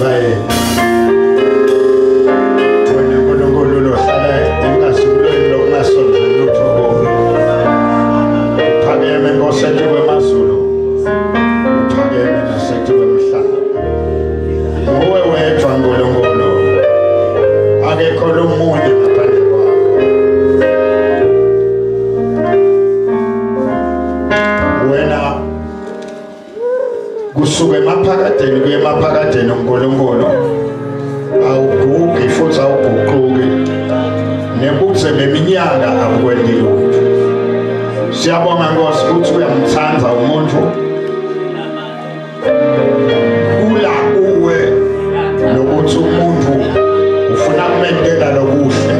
Baye. Wena Nkulunkulu lohlala enkazimulweni lokungasondeli lutho kuwe. Uphakeme Nkosi etukwemazulu. Uphakeme nasetukwemhlaba. Nguwe wedvwa Nkulunkulu. Akekho lomunye ngaphandle kwakho. Wena kusuka emaphakadeni kuye emaphakadeni uNkulunkulu awugugi futhi awuguquki nebudze beminyaka abukwenti lutho. Siyabonga Nkosi ukuthi uyamthanda umuntu kula kuwe nokuthi umuntu ufuna kumentela lokuhle,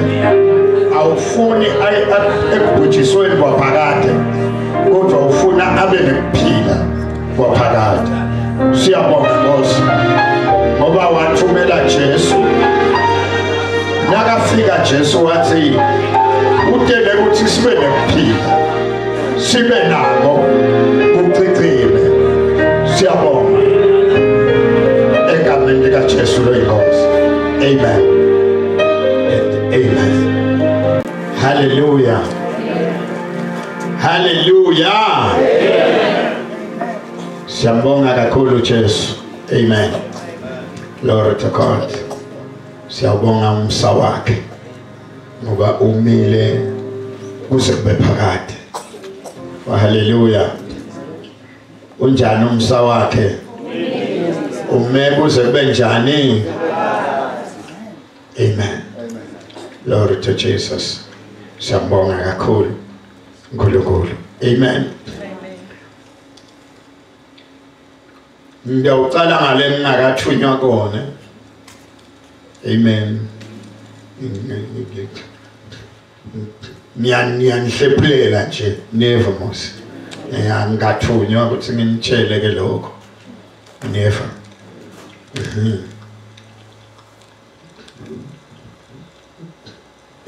awufuni ekubhujisweni kwaphakade, kodwa ufuna abe nekuphila kwaphakade. Siyabonga Nkosi ngoba wathumela Jesu. Nakafika Jesu wathi utele ukuthi sibe nekuphila, sibe nako kuchichime. Siyabonga egameni likaJesu loyinkosi. Amen and amen. Hallelujah. Hallelujah. Siyambonga kakhulu Jesu. Amen. Glory to God. Siyabonga umsa wakhe ngoba umile kuze kube phakade. Hallelujah. Unjani umsa wakhe? Ume kuze kube njani? Amen. Glory to Jesus. Siyambonga kakhulu uNkulunkulu. Amen. Ngiyawucala ngale ngingakathunywa kona. Amen. Ngiyanihlephulela nje never mos. Angingathunywa ukuthi nginitshele ke lokho. Never.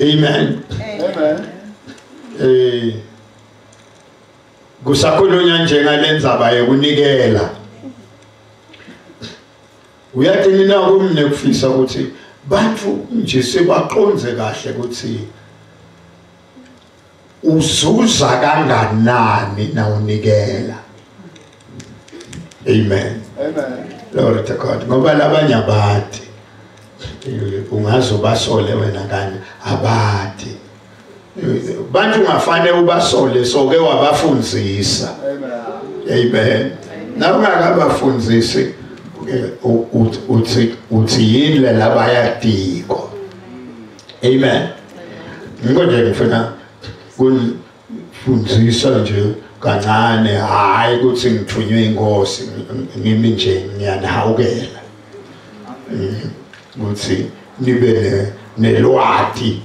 Amen. Amen. Kusakhulunywa njengalendzaba yokunikela. Uyathi mina kumne kufisa ukuthi bantu nje sebaqonze kahle ukuthi uzuza kanganani nawunikela. Amen. Amen. Glory to God. Ngoba labanye abati ungaze ubasole wena kanye abati. Bantu ungafane ubasole soke wabafundzisa. Amen. Amen. Nawungakabafundzisi uthi yini labayatiko. Amen. Ngiko nje ngifuna kunifundzisa nje kancane, hayi ukuthi ngithunywe inkosi, ngimi nje ngiyanihawukela ukuthi nibe nelwati,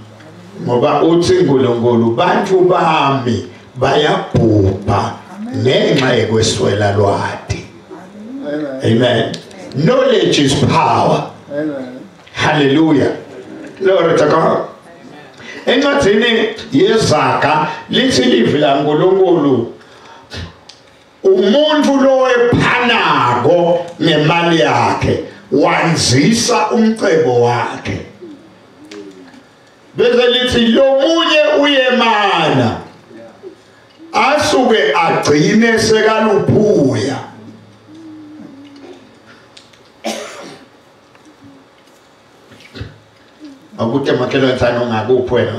ngoba uthi uNkulunkulu bantu bami bayabhubha ngenxa yekweswela lwati. Amen. Knowledge is power. Amen. Hallelujah. Glory to God. Encwadini yeZaga lithi livi laNkulunkulu umuntu lowephanako ngemali yakhe wanzisa umcebo wakhe. Bese lithi lomunye uyemana asuke agcine sekaluphuya. Akuthi makhelwane thana ungakuphi wena.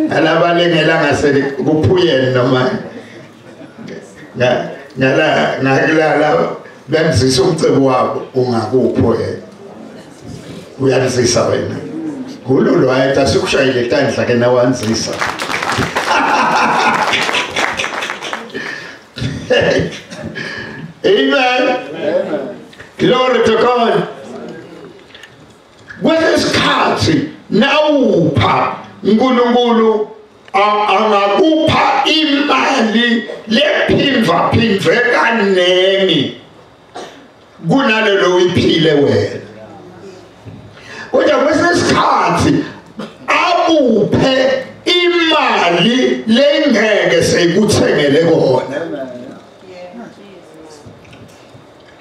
Ngalabalengela ngase kuphuyeni noma ngala ngakulala benzisa umcebo wabo ungakuphi wena. Uyanzisa wena. Ngululu wayethi asikushayile tandla ke nawanzisa. Amen. Amen. Glory to God. Kwesikhathi nawupha uNkulunkulu angakupha imali lephindwa phindwe kanengi kunalelo uyiphile wena. Kodwa kwesikhathi akuphe imali le lengeke seyikuthengele kona.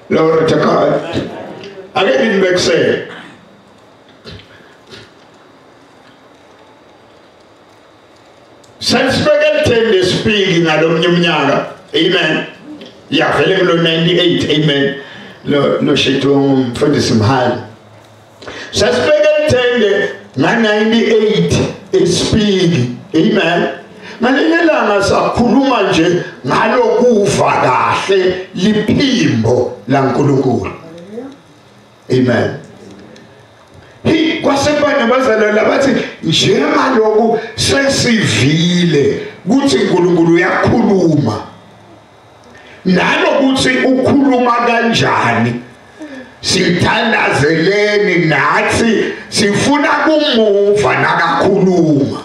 Glory to God. Ake ngibekisele. Sasibeke lithende sipiki ngalomnye umnyaka. Amen. Ya vele kulo 98. Amen. Lo shito umfundisi Mhali. Sasibeke lithende nga 98 esipiki. Amen. Ngalinye ilanga sakhuluma nje ngalokuva kahle liphimbo laNkulunkulu. Amen. Hi kwasebana bazalwane labathi njengaloku sesivile kuthi uNkulunkulu uyakhuluma. Nalokuthi ukhuluma kanjani. Sithandazeleni nathi sifuna kumuva nakakhuluma.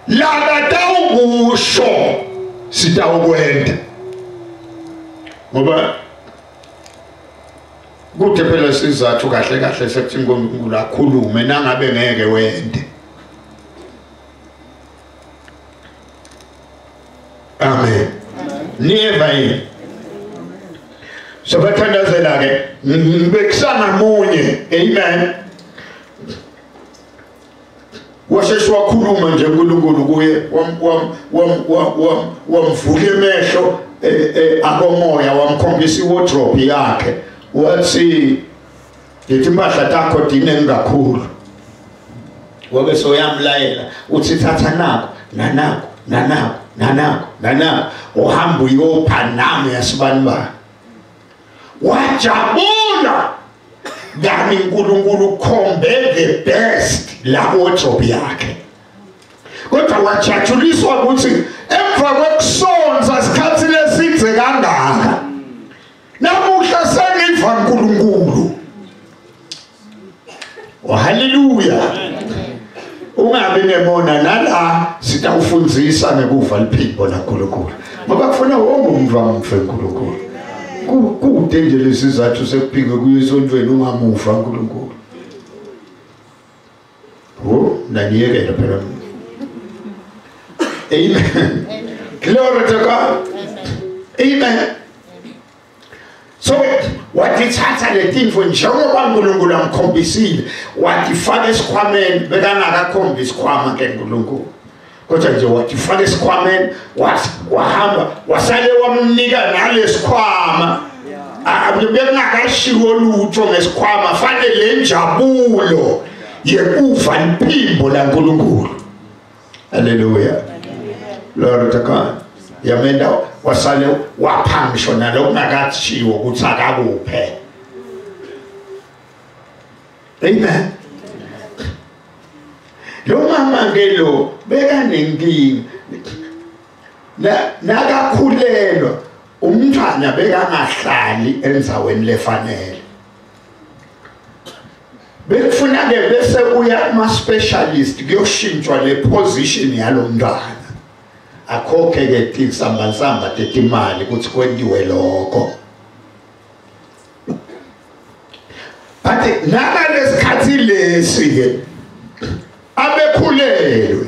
Lakatawukusho sitawukwenda. Ngoba kude phela sizathu kahle kahle sekuthi uNkulunkulu akhulume nangabe ngeke wende. Amen. Niyeva yini? Sobathandazela ke ngibekisana munye. Amen. Washeshe wakhuluma nje uNkulunkulu kuye wamvula emehlo akomoya wamkhombisa iwardrobe yakhe wathi ngithi impahla takho diningi kakhulu. Wabe soyamlayela uthi thatha nako nanako nanako nanako nanako uhamba uyopha nami yasibani ba. Wajabula kani uNkulunkulu ukhombe the best la wardrobe yakhe. Kodwa wajatshuliswa ukuthi emva kwekusonza isikhathi lesidze kangaka namuhla sengiva uNkulunkulu. Oh haleluya. Ungabi nemona nala sitawufundzisa ngekuva liphimbo laNkulunkulu. Ngoba kufuna wonke umuntu amve uNkulunkulu. Kude nje lesizathu sekuphike kuye esontweni ungamuva uNkulunkulu. Oh, naniyekela phela. Amen. Glory to God. Amen. So watithatha letinfo njengoba uNkulunkulu amkhombisile watifaka esikhwameni bekangakakhombi isikhwama ke uNkulunkulu. Kodwa nje watifaka esikhwameni wahamba wasale wamnika nalesikhwama. Bekungakashiwo lutho ngesikhwama fanele lenjabulo yekuva liphimbo laNkulunkulu. Hallelujah. Glory to God. Yamenda wasale waphangisho nalokungakashiwo ukuthi akakuphe. Amen. Lo mama ke lo bekanenkinga. Nakakhulelwa umntwana bekangahlali endzaweni lefanele. Bekufuna ke bese uya kuma specialist kuyoshintshwa le position yalomntwana. Akhokhe ke tinsambansamba tetimali ukuthi kwentiwe lokho. But nangalesikhathi lesi ke abekhulelwe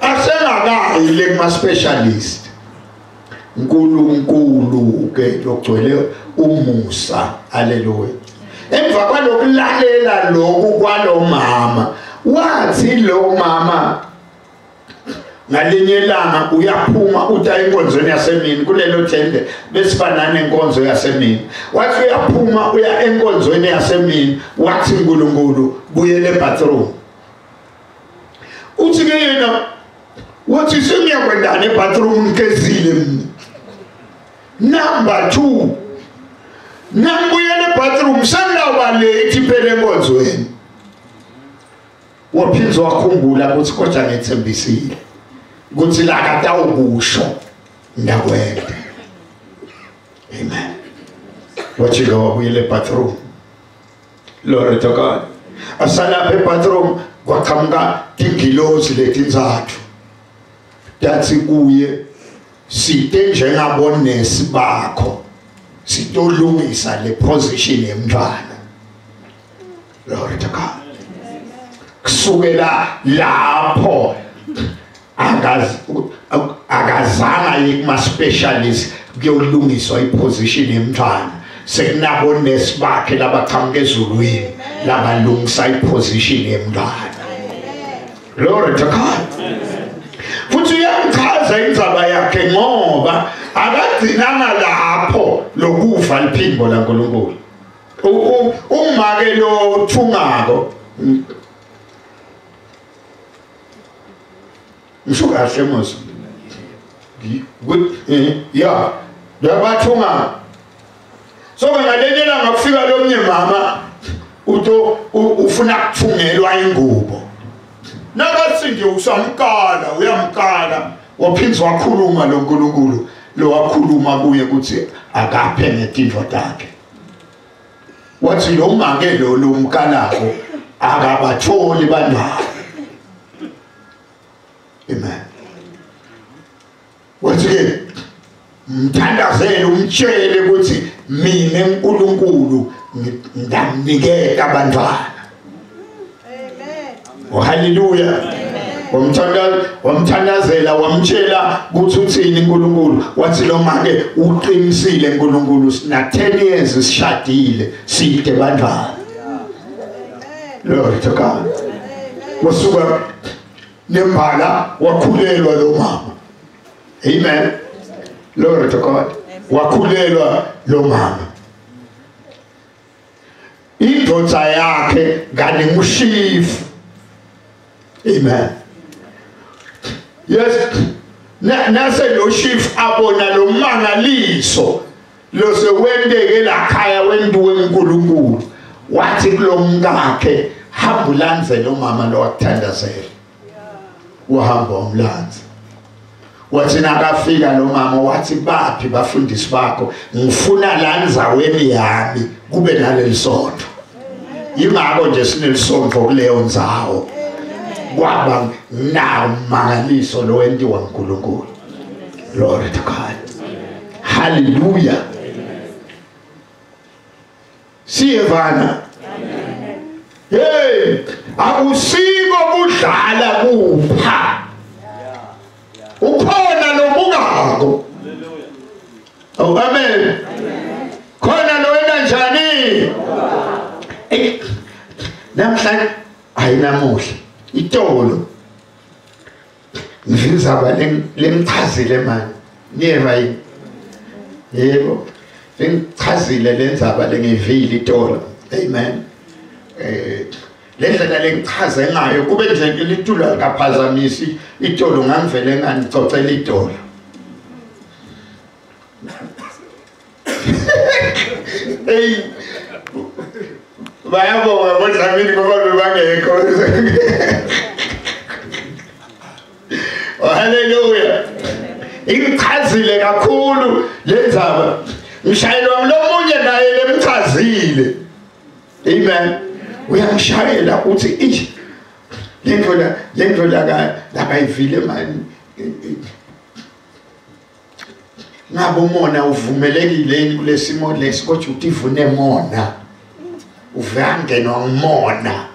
asengakayi le kuma specialist. uNkulunkulu ke logcwele umusa. Haleluya. Emva kwalokulalela lokhu kwalomama wathi lo mama ngalinye ilanga uyaphuma uta enkonzweni yasemini kulelo thende besifanana enkonzo yasemini. Wathi uyaphuma uya enkonzweni yasemini wathi uNkulunkulu buyele ebathroom. Uthi ke yena wathi sengiyakwendana ebathroom ngigezile mina. Number 2 nangibuyele ebathroom sengawuba late phela enkonzweni. Waphindze wakhumbula ukuthi kodwa ngethembisile ukuthi la katawukusho ndakwenda. Amen. Wajika wabuyela ebathroom. Glory to God. Asalapha ebathroom kwaqhamuka tingilozi letintsatfu. Tathi kuye site njengabonesi bakho sitolungisa le position yemntwana. Glory to God. Kusukela lapho Akazanga kuma specialist kuyolungiswa iposition yemntwana. Sekunabo nesi bakhe labaqhamuka ezulwini labalungisa iposition yemntwana. Glory to God. Futhi uyamchaza indzaba yakhe ngoba akagcinanga lapho lokuva liphimbo laNkulunkulu. Umake lo thungako ngisho kahle mos. Ya, labathunga. So ngalenye langa kufika lomnye mama uto ufuna kuthungelwa ingubo. Nakathi nje usamkala uyamkala waphinza wakhuluma lo nkulunkulu lo wakhuluma kuye ukuthi akaphe ngetindvo takhe. Wathi lo make lo lomkalako akabatholi bantwana. Amen. Wathi ke mthandazele umtshele ukuthi mina uNkulunkulu ngamniketa abantwana. Amen. Oh hallelujah. Wamthandazela wamtshela ukuthi uthini uNkulunkulu. Wathi lo make uqinisile uNkulunkulu sina 10 years sishadile side bantwana. Glory to God. Wasuka nembala wakhulelwa lo mama. Amen. Glory to God. Wakhulelwa lo mama. Indvodza yakhe kani ngushifu. Amen. Yes. Nase lo chief abona lo mangaliso lo sewendeke la khaya wenduwe uNkulunkulu. Wathi kulomkakhe hamba ulandze lo mama lo wakuthandazela. Wahamba umlandze. Wathi nakafika lo mama wathi baphi bafundisi bakho ngifuna la ndzaweni yami kube naleli sonto. Yingakho nje sinelisonto kuleyo ndzawo. Kwaba namangaliso lo wentiwa uNkulunkulu. Glory to God. Hallelujah. Siyevana. Hey, akusiko kudlala kupha. Ukhona lobungako. Oh amen. Khona lo wena njani? Namhlanje ayinamuhla itolo ngizaba lemchazile manje niyeva yini? Yebo, lengichazile lenzaba lengivile itolo. Amen. Lendlela lengichaze ngayo kube nje litulo likaphazamisi itolo ngangivele ngangicocela itolo. Hey, bayabonga bodlamini ngoba bebangekho. Oh hallelujah. Ingichazile kakhulu lenzaba. Ngishayelwa lomunye naye lemchazile. Amen. Uyangishayela uthi ish lendvo la lakayivile mani. Ngabe umona uvumelekile yini kulesimo lesi kodwa uthi ivune mona. Uvangenwa ngumona.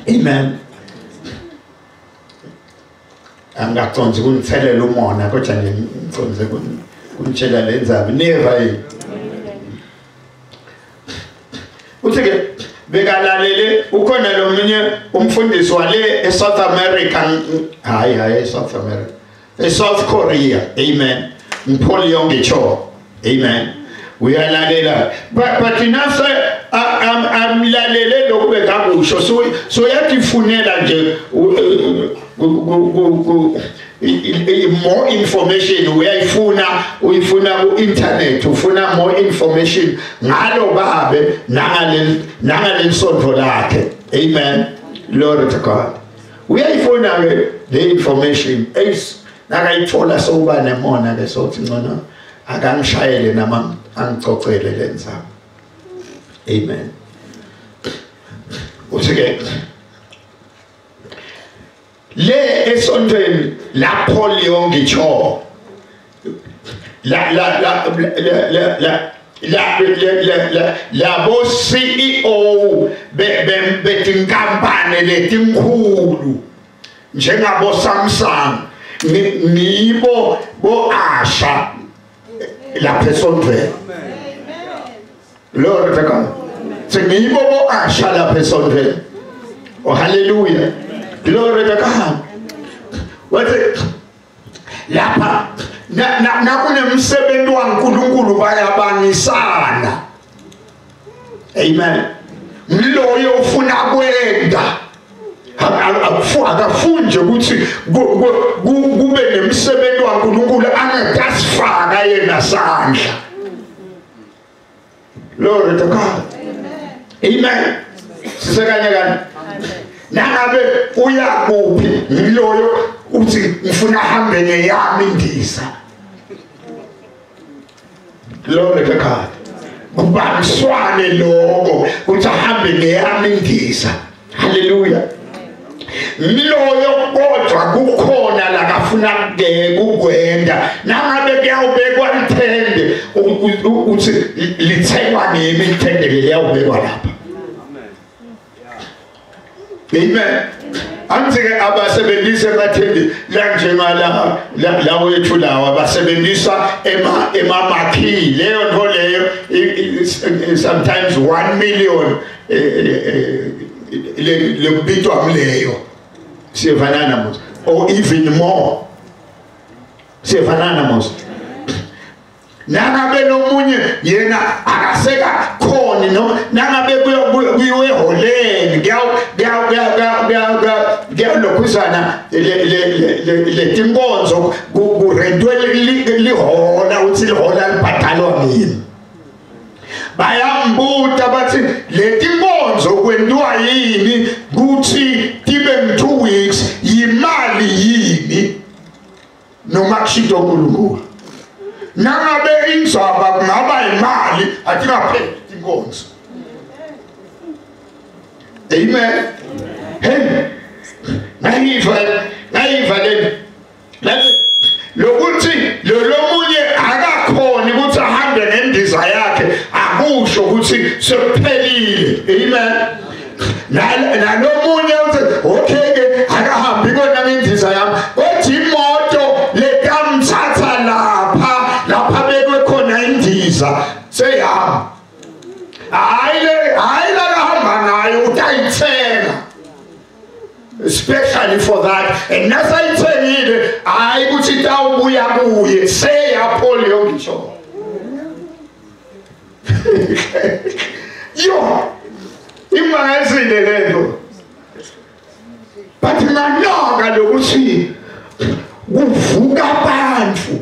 Amen. Angaconzi kunitselela umona kodwa ngiconze kunitshela lenzaba. Neva yini? Uthi ke bekalalele ukhona lomunye umfundisi wale eSouth America, hayi eSouth America, eSouth Korea. Amen. Paul Yonggi Cho. Amen. Uyalalela but nase amlalele lokube kakusho so yatifunela nje more information uyayifuna uyifuna ku internet ufuna more information ngalo babe nangaleli sonto lakhe. Amen. Glory to God. Uyayifuna ke le information nakayithola sokuba nemona ke sothi ngcono akangishayele nama angicocele lenzaba. Amen. Uthi ke le esontweni la Paul Yonggi Cho la la la la la la la la bo CEO betinkampani letinkhulu Njengabo Samsung ngibo bo Asha lapha esontweni. Glory to God. Sengibo bo Asha lapha esontweni. Oh hallelujah. Glory to God. Wathi lapha nakunemsebenzi waNkulunkulu bayabangisana. Amen. Mloyo ufuna kwenda akafunje ukuthi kube nemsebenzi waNkulunkulu angadasifaka yena sandla. Glory to God. Amen. Sisekanye kanye. Nangabe uya kuphi ngiloyo uthi ngifuna hambe ngeyami indiza. Glory to God. Kubambiswane lokho ukuthi ahambe ngeyami indiza. Hallelujah. Mloyo kodwa kukhona la kafuna kukwenda nangabe kuyawubekwa lithende uthi lithengwa ngimi lithende liyawubekwa lapha. Amen. Anti-ke abasebenzisa emathende la njengala la wethu lawa basebenzisa emamakhi leyo nto leyo sometimes 1 million lekubitwa kuleyo siyafanana mos or even more siyafanana mos. Nangabe nomunye yena akaseka khona noma nangabe kuyiwe eholeni kuyalokhuzana le tinkonzo kurentwe lihola uthi lihola libhadalwa ngini. Bayambuta bathi le tinkonzo kwentiwa yini kuthi tibe 2 weeks yimali yini noma kushito uNkulunkulu. Nangabe inzaba kungaba imali atingapheli inkonzo. Amen. Hey, nayiva le lokuthi lo lomunye akakhoni ukuthi ahambe ngendiza yakhe akusho ukuthi sekuphelile. Amen. Nalomunye uthi okay ke akahambi kona ngendiza yami kodwa imoto lekamthatha lapha bekwe khona indiza seyami. Hayi la kahamba ngayo utayithenga especially for that and nasayithengile hayi ukuthi itawubuya kuye seyapho ngisho. Yo imangazile lento. But nanoka lokuthi kuvuka abantu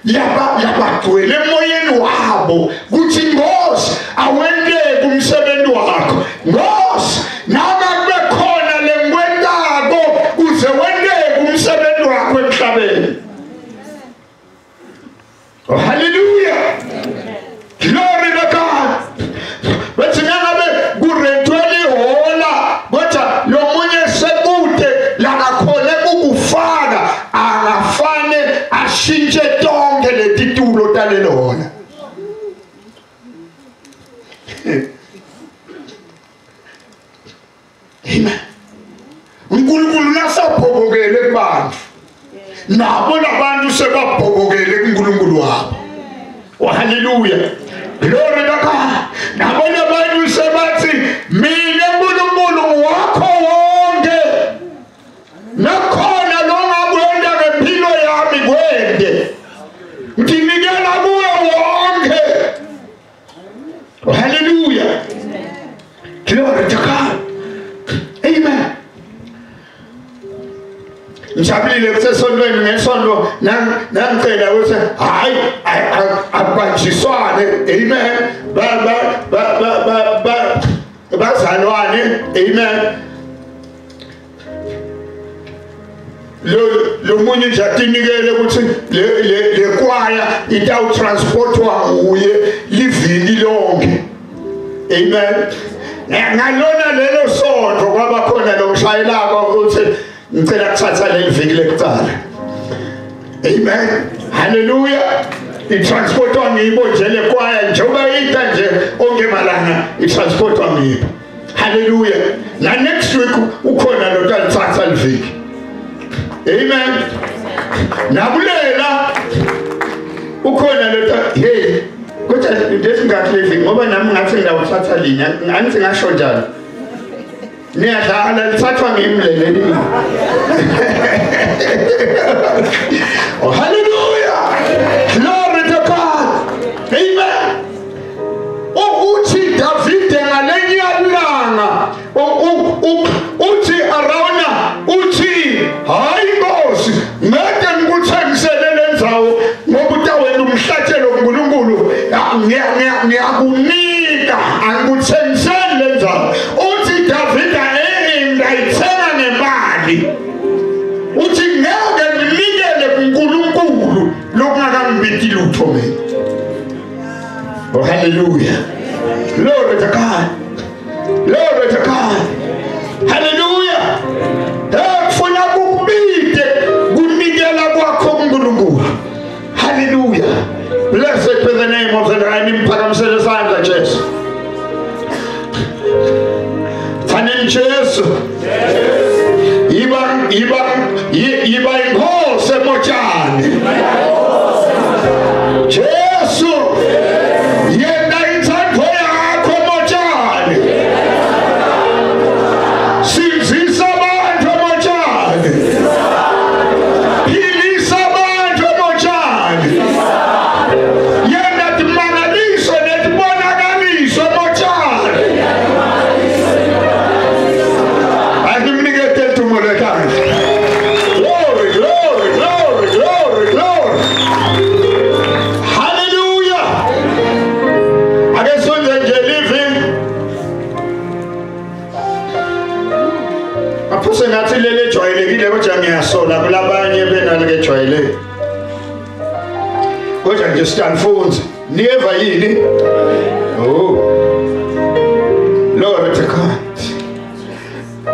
labagcwele emoyeni wabo kuthi Nkosi awendeke umsebenzi wakho. Nkosi noma kube khona lengikwentako kuze wendeke umsebenzi wakho emhlabeni. Oh hallelujah. Glory to God. Bathi nangabe kurentwe lihola kodwa lomunye sekude lakakhona ukufaka angafane ashintshe tonke letitulo talelo hola. Amen. uNkulunkulu nasabhobokele kubantu nabo labantu sebabhobokele kuNkulunkulu wabo. Oh hallelujah. Glory to God. Nabo labantu sebathi mina uNkulunkulu wakho wonke nakhona longakwenda ngempilo yami kwende nginikela kuwe wonke. Oh hallelujah. Glory to God. Amen. Ngijabulile kusesontweni ngesonto nangicela ukuthi hayi abanjiswane. Amen. Ba bazalwane. Amen. Lo munye nje atinikele ukuthi le kwaya itawutransportwa nguye liviki lonke. Amen. Ngalona lelo sonto kwaba khona lo mshayelako ukuthi ngicela kuthatha leli viki lekuqala. Amen. Hallelujah. Itransportwa ngibo nje le kwaya njengoba ita nje onke malanga itransportwa ngibo. Hallelujah. Na next week ukhona lo talithatha liviki. Amen. Nabulela ukhona lento hey kodwa ndesingaklevi ngoba nami ngathi ngiyawuthatha linya angithi ngasho njalo. Niyadlala lithathwa ngimi leli. Oh hallelujah. Glory to God. Amen. Uthi Davide ngalenye ilanga uthi Arauna uthi hayi Nkosi ngeke ngikuthengisele lendzawo ngoba utawena umhlatshelo kuNkulunkulu ngiyakunika angikuthengiseli lendzawo. Uthi Davide ngayithenga ngemali. Uthi ngeke nginikele kuNkulunkulu lokungakangibiti lutho mina. Oh hallelujah. Glory to God. Glory to God. Hallelujah. Kufuna kukubide kunikela kwakho kuNkulunkulu. Hallelujah. Blessed be the name of the Lord. Nimphakamisele isandla Jesu. Thanini Jesu. Iba inkosi emotshani. Jesu. Yena inthando yakho emotshani. Sinzisa abantu emotshani. Philisa abantu emotshani. Yena timangaliso netibonakaliso emotshani. Angimnikete tumelo yakhe. Glory, glory, glory, glory, glory. Hallelujah. Ake sonze nje living. Aphuse ngathi leli ejwayelekile kodwa ngiyasola kulabanye benalike ejwayelekile. Kodwa nje siyanfunza. Niyeva yini? Oh. Glory to God.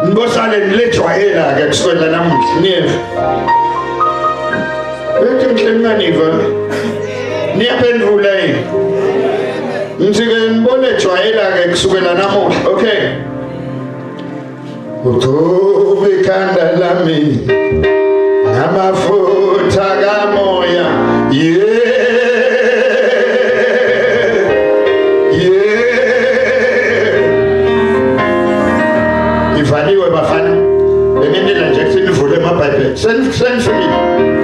Ngibosale nilejwayela ke kusukela namuhla niyeva. Bethi mhlemnaniva. Niyaphendula yini? Ngithike ngibone jwayela ke kusukela namuhla. Okay. Uthube ikhanda lami ngamafutha kamoya. Yeah. Yeah. Ivaliwe bafana. Bengindlela nje kuthi nivule amabhayibheli. Senifikile.